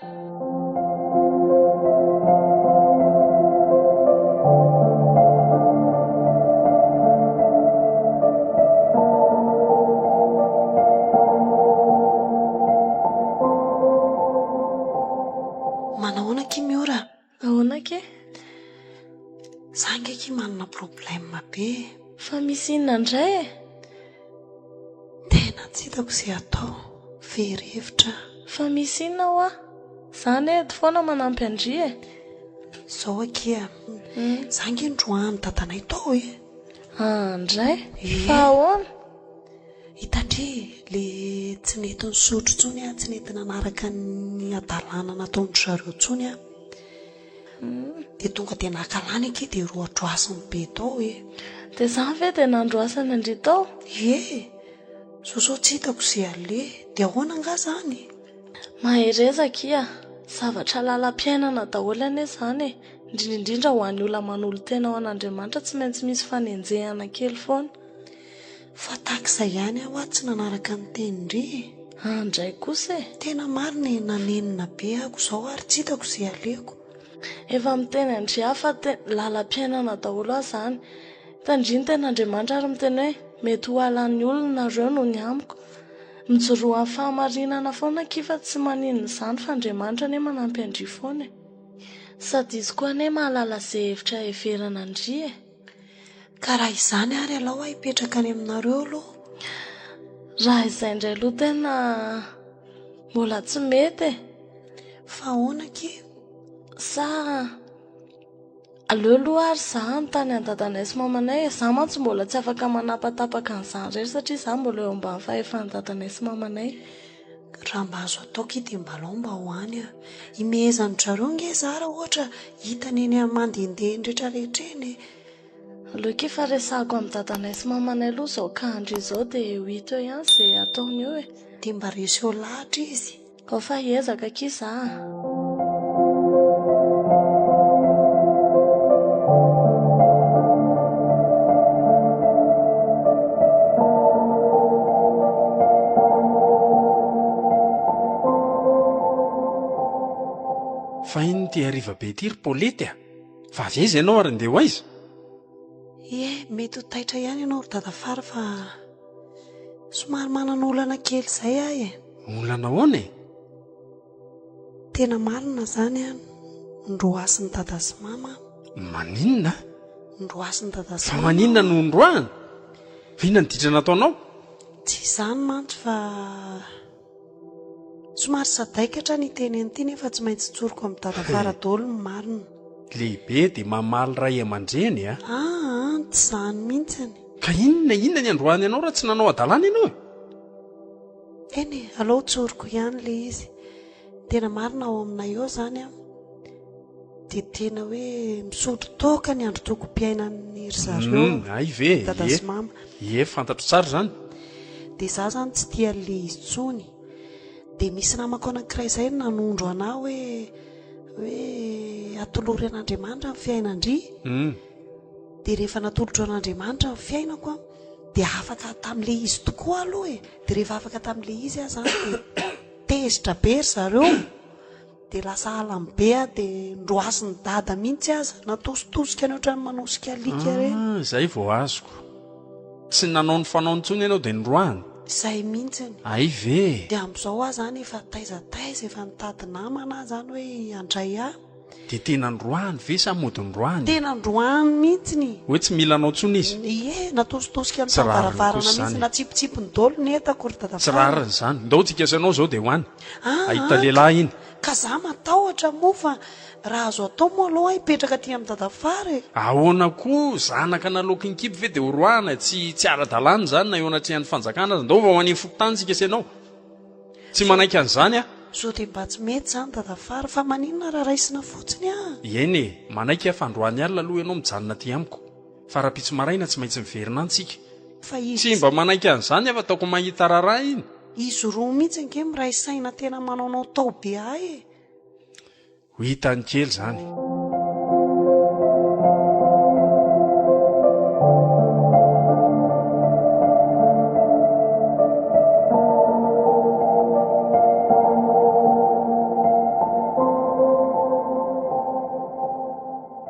Manahoana akia Miora? Ahoana akia? Za ange akia manana problème be e. Fa misy inona indray e? Tena tsy hitako izay atao, very hevitra aho. Fa misy inona hoa? Za anie eto foana manampy an-dry e. Izao akia, za ange noroahan'ny dadanay tao e. Ah ndray? Ie. Fa ahoana? Hitan-dry le tsy nety nisotro intsony aho, tsy nety nanaraka ny hadalana nataon-dry zareo intsony aho. Dia tonga dia naka lany akia dia roadroasiny be tao e. Dia izany ve dia nandroasany an-dry tao? Ie. Zao zao tsy hitako izay aleha. Dia ahoana angaha izany? Mahereza akia. Zavatra lalam-piainana daholo anie izany e! Indrindra indrindra ho an'ny olona manolo-tena ho an'Andriamanitra tsy maintsy misy fanenjehana kely foana. Fa tahak'izay ihany aho hoa tsy nanaraka ny tenin-dry e! An ndray kosa e! Tena marina e, nanenina be ako izao ary tsy hitako izay alehako. Efa miteny an-dry aho fa tena lalam-piainana daholo aho izany. Tandrino tena Andriamanitra ary miteny hoe mety ho halan'ny olona nareo noho ny amiko. Mijoroa amin'ny fahamarinana foana akia fa tsy maninona izany fa Andriamanitra anie manampy an-dry foana e. Sady izy koa anie mahalala ze hevitra heverana an-dry e. Ka raha izany ary alao aho hipetraka any aminareo aloha. Raha izay indray aloha tena mbola tsy mety e. Fa ahoana akia? Sa aleo aloha ary za hanontany an'i dadanay sy mamanay e. Za mantsy mbola tsy afaka manapatapaka an'izany irery satria za mbola eo ambany fahefan'i dadanay sy mamanay. Raha mba azo atao akia dia mba alao mba ho any aho. Imehezan-dry zareo ange za raha ohatra hitany eny amin'ny mandehandeha eny rehetra rehetra eny e. Aleo akia fa resahako amin'i dadanay sy mamanay aloha izao cas-ndry izao dia ho hita eo ihany izay ataony eo e. Dia mba reseo lahatra izy. Ao fa hiezaka akia za a. Fa inona ity hariva be ity ry Paulette a? Fa avy aiza ianao ary ndeha ho aiza? Ie, mety ho taitra ihany ianao ry Dadafara fa somary manana olana kely izay aho e. Olana ahoana e? Tena marina izany an, noroasin'i Dada sy Mama aho. Maninona? Noroasin'i Dada sy Fa Mama maninona aho. no noroahana? Fa inona ny ditra nataonao? Tsy izany mantsy fa somary sadaikatra ny hiteny an'ity nefa tsy maintsy tsoriko amin'i Dada Fara daholo ny marina. Lehibe dia mamaly ray aman-dreny a! Aa, tsy izany mihitsiny. Ka inona, inona ny androany anao raha tsy nanao hadalana ianao e? Eny e, aleo tsoriko ihany ilay izy. Tena marina ao aminay ao izany an, dia tena hoe misotro toaka ny androtokom-piainan'ny ry zareo, Hum, hay ve e, dada ie, sy mama. ie, fantatro tsara izany. Dia izaho izany tsy tia an'ilay izy intsony. Dia misy namako anankiray izay nanondro anà hoe hoe atolory an'Andriamanitra ny fiainan-dry. Hum. Dia rehefa natolotro an'Andriamanitra ny fiainako an, dia afaka tamin'ilay izy tokoa aloha e. Dia rehefa afaka tamin'ilay izy aho izany dia tezitra be ry zareo. Dia lasa halany be aho dia noroasin'i dada mihitsy aza, natositosika ny ohatran'ny manosika alika ireny. Ah, izay vao azoko. Tsy nanao ny fanaony intsony ianao dia noroahiny? Izay mihitsiny. Hay ve e! Dia amin'izao aho izany efa taiza taiza, efa nitady namana aho izany hoe handray ahy. Dia tena noroahiny ve sa mody noroahiny e? Tena noroahiny mihitsiny. Hoe tsy mila anao intsony izy? Ie, natositosika ny Tsy rariny varavarana kosa izany mihitsy, e. natsipitsipiny daholo ny entako ry Tsy dadafara. rariny izany. Ndao tsika sy ianao izao dia ho any. Ah, Hahita ah, lehilahy iny. Ka za matahotra moa fa raha azo atao moa aloha hipetraka aty amin'i dadafara e. Ahoana koa, zanaka naloaky ny kibo ve dia horoahina e? Tsy tsy ara-dalàna izany na eo anatrehan'ny fanjakana aza. Ndao fa ho any amin'ny fokontany tsika sy ianao. Tsy manaiky an'izany aho. Sao dia mba tsy mety izany dadafara, fa maninona raha raisina fotsiny aho? Eny e, manaiky aho fa androany alina aloha ianao mijanona aty amiko. Fa rahampitso maraina tsy maintsy miverina any tsika. Fa izy Tsy mba manaiky an'izany aho fa ataoko mahita raharaha iny. Izy roa mihitsy ange miray saina tena manaonao tao be ahy e. Ho hitany kely izany.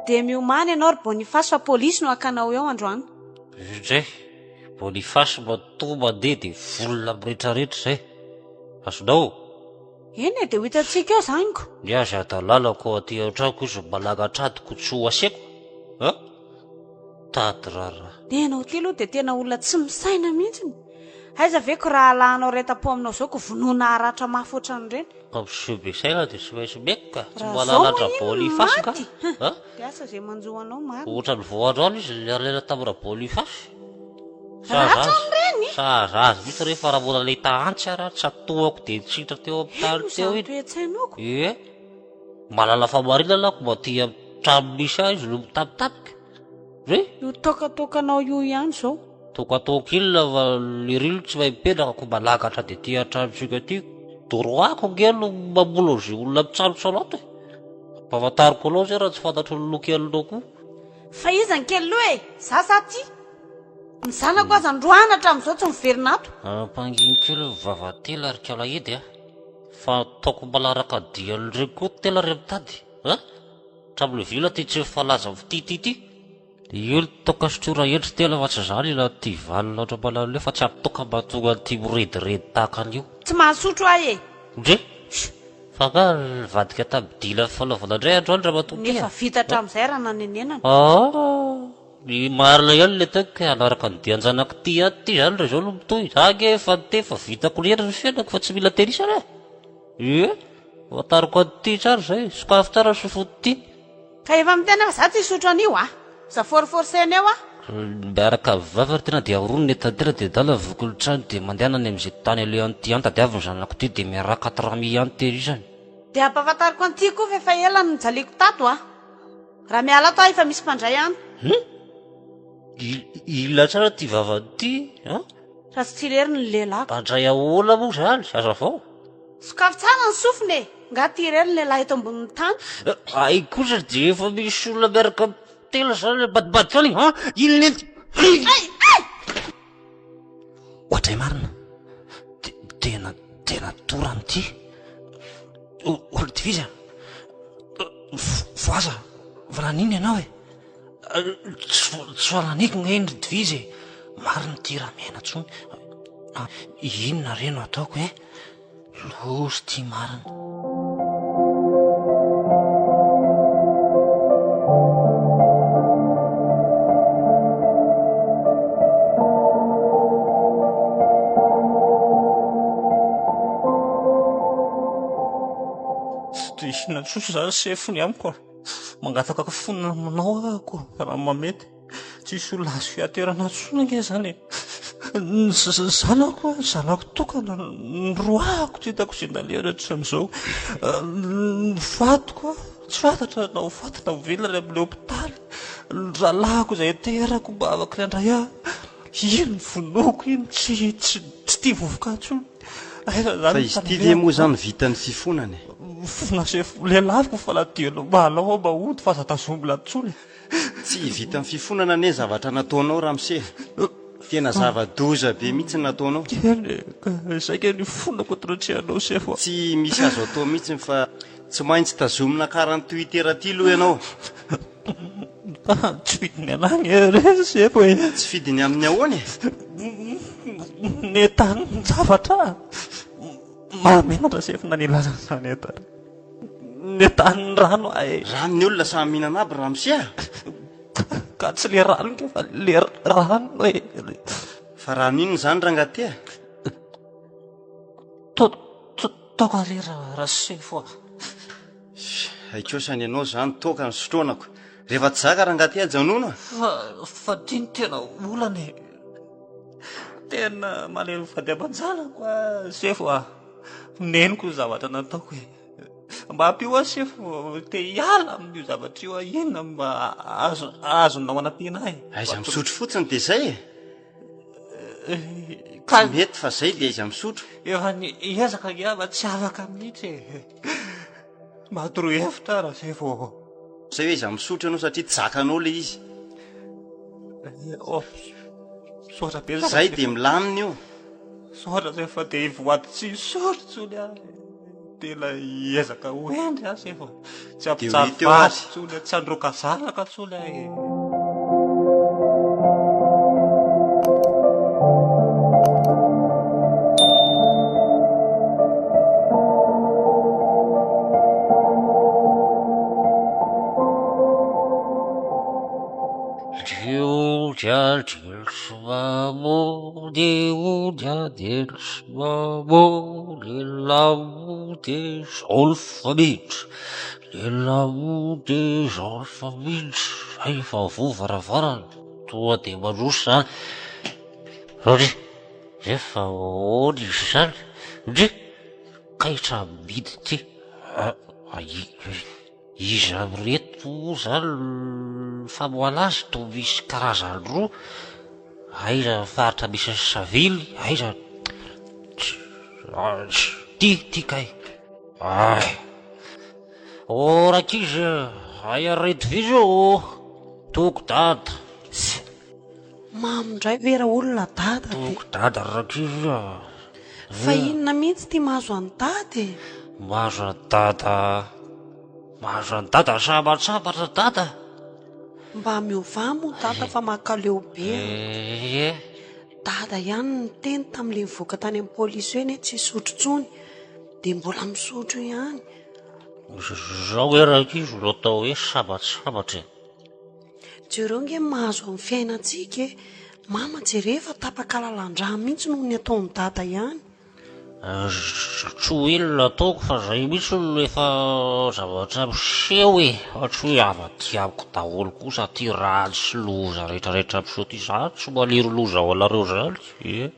Dia miomàna ianao ry Boniface fa polisy no hakanao eo androany. Indray, Boniface matoa mandeha dia vonona amin'ny retraretra izay. Azonao? Eny e, dia ho hitantsika eo izany ko. Ny azy hadalana ko aty an-tranoko izy manangatra ady ko tsy ho aseko a! Tady raharaha. Dia ianao ity aloha dia tena olona tsy misaina mihitsiny. Aiza ve ko rahalahinao iray tampo aminao izao ko vonoina haratra mafy ohatran'ireny. Ka miseho be saina dia tsy maintsy meko ka. Tsy Raha mba zao moa nahalala iny Ra-Boniface nga maty. a! Dia asa izay manjo anao marina. Ohatran'ny vao androany izy niara-niaina tamin'i Ra-Boniface. Sahaza Ratra azy. an'ireny? Sahaza azy mihitsy re fa raha mbola nahita antsy ary aho tsatohako dia nitsitra teo amin'ny tany Ino teo izany iny. toe-tsainao ko? Ie. Mahalala fahamarinana aho ko mba aty amin'ny trano misy ahy izy no mitapitapika. Re? Io toakatoakanao io ihany izao. Toakatoaka inona fa lery io tsy mahay mipetraka ko mba lagatra dia aty an-tranontsika aty. Droit-ko ange no mamono an'izay olona mitsalotsalo ato e. Ampahafantariko anao izay raha tsy fantatry ny loha kelinao koa. Fa iza ny kely loha e? Za sa ty? Ny zanako aza androany hatramin'izao tsy miverina ato. Ampangino kely ny vava tela ry kalahidy a! Fa ataoko malaraka dian'ireny koa tela ry mitady a! Hatramin'ilay villa ty tsy mifalaza amin'ity ty ty. Io ny toaka sotroina hendry tena fa tsy zany ilay ty valina ohatra malala io fa tsy ampy toaka mba hahatonga an'ity mirediredy tahaka an'io. Tsy mahasotro ahy e! Ndry! Fa angaha nivadika tamin'ny dila fanaovana indray androany ramatoa ty e? Nefa vita hatramin'izay raha nanenenana. Aa! Ny marina ihany le ataoko ka hanaraka ny dian-janako ty ihany ty zany raha izao no mitohy. Za ange efa niteny fa vitako lery ny fiainako fa tsy mila tenisana e! Ie! Voatariko an'ity tsara izay, sokafy tsara ny sofon'ity. Ka efa miteny aho fa za tsy hisotro an'io a! Za forforcena eo aho. Miaraka vava ry tena dia aorony ny tantera dia adala ny voky ny trano dia mandehana any amin'izay tany alehan'ny ty any tadiavo ny zanako ty dia miaraka ato rami ihany terisany. Dia ampahafantariko an'ity koa fa efa ela no nijaliako tato a! Raha miala ato aho efa misy mpandray any. Hum! Ila tsara ty vavany ty an! Raha tsy tsy irery ny lehilahy. Mpandray ahoana moa zany? Azavao. Sokafy tsara ny sofina e! Nga ty irery ny lehilahy eto ambonin'ny tany? Hay kosa dia efa misy olona miaraka amin'ny telo zany ambadimbadika any an! Inona iny? Ay! Ay! Ohatray marina! Tena tena torana ity! Olon-tivisa! Voaza! Fa naninona ianao e? Tsy fananiko nge iny ry Dvizy e! Marina ity raha miaina intsony. Inona re no ataoko e? Loza ity marina. Tsy dia inona intsony izany sefo ny amiko a. Mangataka fonona aminao aho ko raha mamety. Tsisy olona azo fiaterana intsony ange izany e. Ny zanako, zanako tokana, noroahako tsy hitako izay nalehany hatramin'izao. Ny vadiko, tsy fantatra na ho faty na ho velona any amin'ny hopitaly. Ny rahalahiko izay terako mba afaka handray ahy. Iny vonoiko iny, tsy tsy tsy tia vovoka intsony. Aiza Fa izany izy ity ve moa izany vitan'ny fifonana e? Mifona sefo lelafiko fa na dia mahalao aho maody fa aza tazomina intsony. Tsy vitan'ny fifonana anie zavatra nataonao ramose. Tena zava-doza be mihitsy ny nataonao. Eny e, ka izay kay nifonako ato anatrehanao sefo a. Tsy misy azo atao mihitsy fa tsy maintsy tazomina karan'ny Twitter aty aloha ianao. Tsy fidiny anah anie re sefo e. Tsy fidiny amin'ny ahoana e? Nentanin-javatra. Mahamenatra sefo na nilaza an'izany eto ary. Nentanin'ny rano aho e. Rano ny olona samy mihinana aby ramose a. Ka tsy le rano ke fa le rano e. Fa rano inona izany rangahy a? Toaka re rasefo a. Hay kosa ny anao izany toaka no sotroanako. Rehefa tsy zaka rangahy ty ajanona. Fa fa ty no tena olana e. Tena malahelo vady aman-janako aho sefo a. Neniko ny zavatra nataoko e. Mba ampio aho sefo, te hiala amin'io zavatra io aho. Inona mba azo azonao anampiana ahy? Aiza misotro fotsiny dia izay e. Tsy mety fa izay dia aiza misotro. Efa niezaka ange aho fa tsy afaka mihitsy e. Mba toroy hevitra aho Rasefo ô. Zay hoe iza misotro ianao satria tsy zakanao le izy. Oh, misaotra betsaka. Zay dia milamina io. Misaotra Sefo fa dia hivoady tsy hisotro intsony aho. Tena hiezaka ho hendry aho Sefo. Tsy hampijaly vady intsony, tsy handroaka zanaka intsony aho e. Zay efa voa varavarana, tonga dia mandroso zany. Ndry, nefa ahoana izy izany? Ndry, kaitra amidy ity. Iza amin'ireto moa izany ny famoahana azy toa misy karazany roa? Aiza ny faritra misy ny savily, aiza. ty, ty kay. Ay. Oh rankizy, ay arety ve zao? Toko dada. Mamo indray ve raha olona dada dia. Toko dada rankizy a. Fa inona mihitsy ity mahazo an'i dada e? Mahazo an'i dada, mahazo an'i dada sambatsambatra dada. Mba miovà moa dada fa mankaleo be a. Ie. Dada ihany no niteny tamin'ilay nivoaka tany amin'ny polisy hoe anie tsy hisotro intsony dia mbola misotro ihany. Zao ve rankizy no atao hoe sambatsambatra e? Jereo nge ny mahazo amin'ny fiainantsika e! Mama jereo fa tapaka lalan-drà mihitsy noho ny ataon'i Dada ihany. Tsy ho inona ataoko fa zay mihitsy no efa zavatra miseho e! Fa tsy hoe avy aty amiko daholo kosa ty ratsy sy loza rehetrarehetra miseho ty, za tsy maniry loza ho anareo zany e!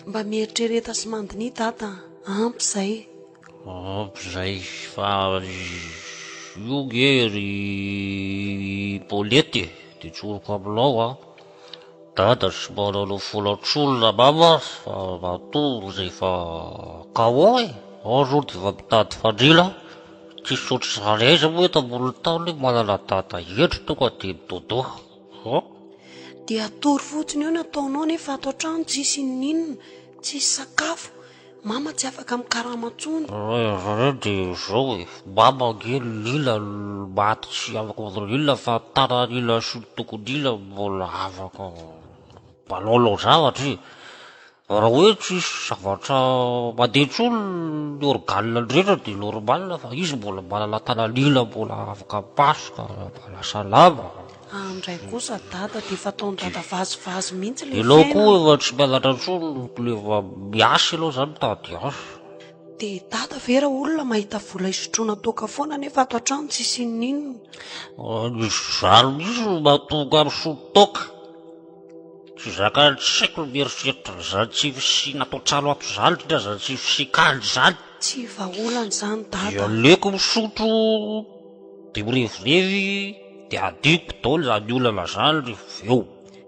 Mba mieritrereta sy mandiniha Dada a! Ampy zay. Ampy zay fa io nge ry Paulette e, de tsoriko aminao an! Dada tsy manana volan-tsolona mama fa matoa rehefa KO e, ao zao dia efa mitady fandriana, tsisy ohatr'izany aiza moa eto ambonin'ny tany hoe manana dada hendry tonga dia midodo an. Dia atory fotsiny eo ny ataonao nefa ato an-trano tsisy inoninona, tsisy sakafo, Mama tsy afaka mikarama intsony. Ray zareo dia izao e, mama ange lila maty tsy afaka manao inona fa tanan'ila sy ny tokon'ila mbola afaka manaonao zavatra e. Raha hoe tsisy zavatra mandeha intsony ny organe rehetra dia normal fa izy mbola manana tanan'ila mbola afaka mipasoka, mbola salama. Andray kosa dada dia efa ataon'i dada vazivazy mihitsy ilay Ianao koa fiainana. efa tsy mianatra intsony efa miasa ianao izany mitady asa. Dia dada ve raha olona mahita vola hisotroana toaka foana nefa ato an-trano tsisy inoninona. Izany mihitsy no mahatonga ahy misotro toaka. Tsy zakan'ny saiko ny mieritreritra an'izany tsy fisiana ato an-trano ato izany, indrindra izany tsy fisian-kanina izany. Tsy vahaolana izany Dia dada. aleoko misotro dia mirevirevy dia adinoko daholo izany olana izany rehefa avy eo.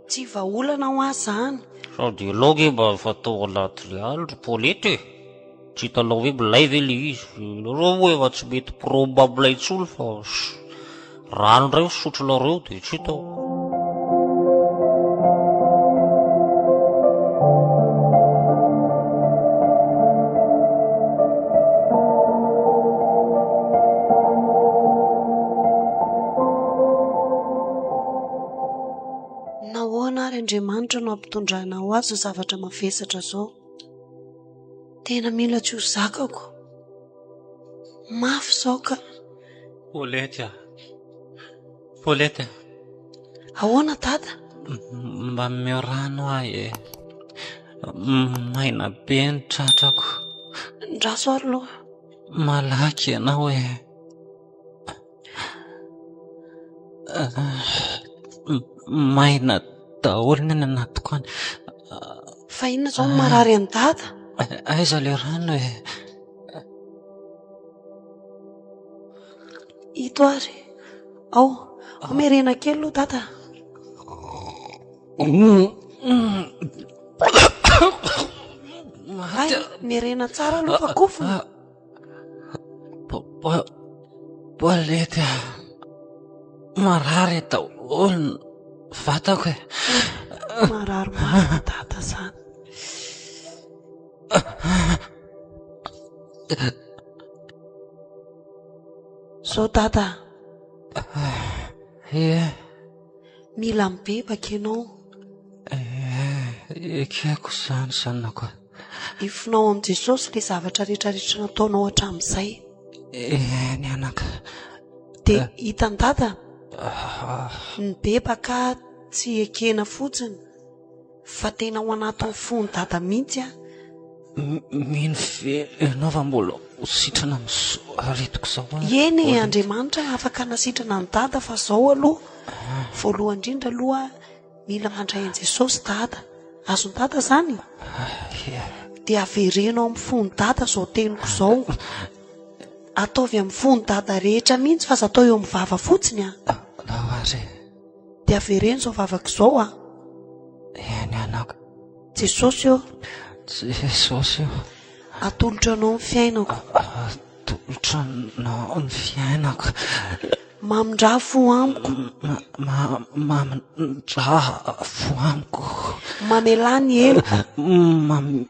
Tsy vahaolana hoa izany. Sao dia ianao ange mba efa tao anatin'ilay any ry Paulette e! Tsy hitanao hoe milay ve ilay izy? Nareo moa efa tsy mety prom milay intsony fa rano indray fisotronareo dia tsy hita. Nahoana ary Andriamanitra no ampitondranao ahy izao zavatra mavesatra izao? Tena mila tsy ho zakako. Mafy izao ka. Paulette a! Paulette a! Ahoana dada? Mba omeo rano aho e! Maina be ny tratrako. Ndraso ary aloha. Malaky ianao e! Maina daholo ny any anatiko any. Fa inona izao no marary an'i Dada? Aiza ilay rano e? Ito ary. Ao, ao miarena kely aloha Dada. Hay, miarena tsara aloha fa kofona. Paulette a! Marary daholo ny vatako e! Marary mafy dada zany. Zao dada. Ie. Mila mibebaka ianao. Eh, ekeko izany zanako. Ifonao amin'i Jesosy ilay zavatra rehetrarehetra nataonao hatramin'izay. Eny anaka. Dia hitan'i Dada, nibebaka tsy ekena fotsiny. Fa tena ao anatin'ny fon'i Dada mihitsy aho. Mino ve ianao fa mbola ho sitrana amin'izao aretiko izao aho? Eny e, Andriamanitra afaka hanasitrana an'i Dada fa izao aloha, voalohany indrindra aloha mila mandray an'i Jesosy Dada. Azon'i Dada izany? Dia avereno amin'ny fon'i Dada izao teniko izao. Ataovy amin'ny fon'i Dada rehetra mihitsy fa aza atao eo amin'ny vava fotsiny an. Alao ary e. Dia avereno izao vavaka izao an. Eny anaka. Jesosy ô. Jesosy ô. Atolotro anao ny fiainako. Atolotro anao ny fiainako. Mamindrà fo amiko. Mamindrà fo amiko. Mamelà ny heloko. Mamelà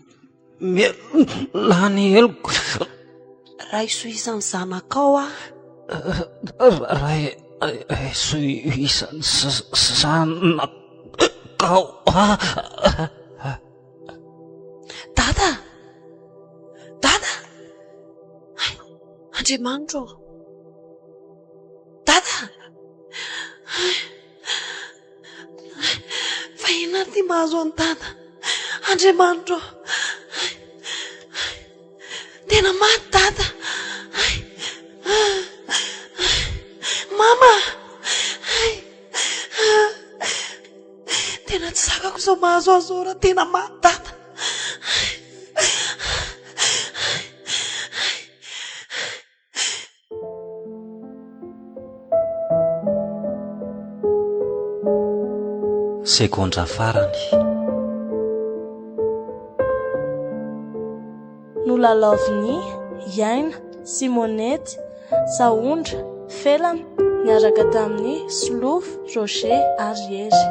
ny heloko. Raiso isan'ny zanakao aho. Raiso isan'ny zanakao aho. Dada! Dada! Hay! Andriamanitro ô! Dada! Hay! Fa inona ary ity mahazo an'i Dada? Andriamanitro ô! Hay! Hay! Tena maty Dada! Hay! Hay! Mama! Hay! Tena tsy zakako izao mahazo azy izao raha tena maty dada. Segondra farany. Nolalaovin'i Yaina, Simonety, Sahondra, Felana, niaraka tamin'i Solofo, Roger ary Hery.